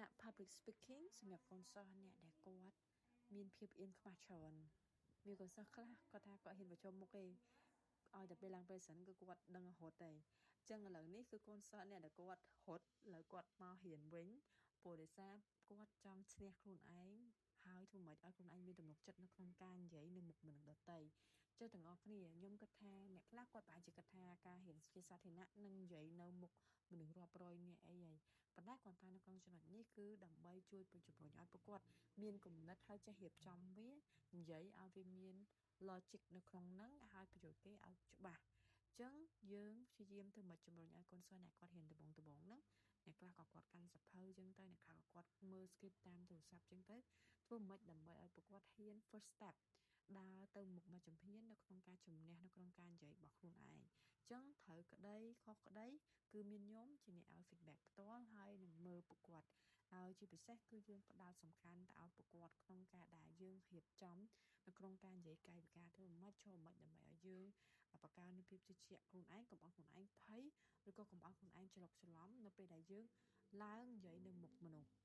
ហាក់ public speaking សម្រាប់កូនសិស្សអ្នកដែលគាត់មានភាពអៀនខ្មាស់ច្រើន។ មានកូនសិស្សខ្លះគាត់ថាគាត់ហ៊ានប្រជុំមុខគេ ឲ្យតែពេលឡើង present គឺគាត់ដឹងរត់ទេ។ អញ្ចឹងឥឡូវនេះគឺកូនសិស្សអ្នកដែលគាត់រត់ ឥឡូវគាត់មករៀនវិញ ព្រោះដោយសារគាត់ចង់ឈ្នះខ្លួនឯង ហើយធ្វើម៉េចឲ្យខ្លួនឯងមានទំនុកចិត្តនៅក្នុងការនិយាយនៅមុខមនុស្សដទៃ។ ចុះទាំងអស់គ្នា ខ្ញុំគិតថាអ្នកខ្លះគាត់ប្រហែលជាគិតថាការរៀនជាសាធារណៈនឹងនិយាយនៅមុខមនុស្សរាប់រយនាក់អីហើយ ប៉ុន្តែគាត់ថានៅក្នុងចំណុចនេះគឺដើម្បីជួយជំរុញឲ្យពួកគាត់មានគំនិត ហើយចេះរៀបចំវានិយាយឲ្យវាមាន logic នៅក្នុងហ្នឹង ហើយបញ្យល់គេឲ្យច្បាស់។ អញ្ចឹងយើងព្យាយាមធ្វើមកជំរុញឲ្យកូនសិស្សអ្នកគាត់រៀនដំបងដំបងហ្នឹង អ្នកខ្លះក៏គាត់កាន់សភៅអញ្ចឹងទៅ អ្នកខ្លះក៏គាត់មើល script តាមទូរស័ព្ទអញ្ចឹងទៅ ធ្វើម៉េចដើម្បីឲ្យពួកគាត់ហ៊ាន first step ដើរទៅមុខមួយជំហាននៅក្នុងការជំនះនៅក្នុងការនិយាយរបស់ខ្លួនឯង។ អញ្ចឹងត្រូវក្តីខុសក្តី គឺមានខ្ញុំជាអ្នកឲ្យ feedback ផ្ទាល់ ហើយនឹងមើលពួកគាត់ ហើយជាពិសេសគឺយើងផ្ដោតសំខាន់ទៅឲ្យពួកគាត់ក្នុងការដែលយើងរៀបចំនៅក្នុងការនិយាយកាយវិការ ធ្វើម៉េចចូលម៉េចដើម្បីឲ្យយើងបង្កើននូវភាពជឿជាក់ខ្លួនឯង កុំឲ្យខ្លួនឯងភ័យ ឬក៏កុំឲ្យខ្លួនឯងច្រឡុកច្រឡំនៅពេលដែលយើងឡើងនិយាយនៅមុខមនុស្ស។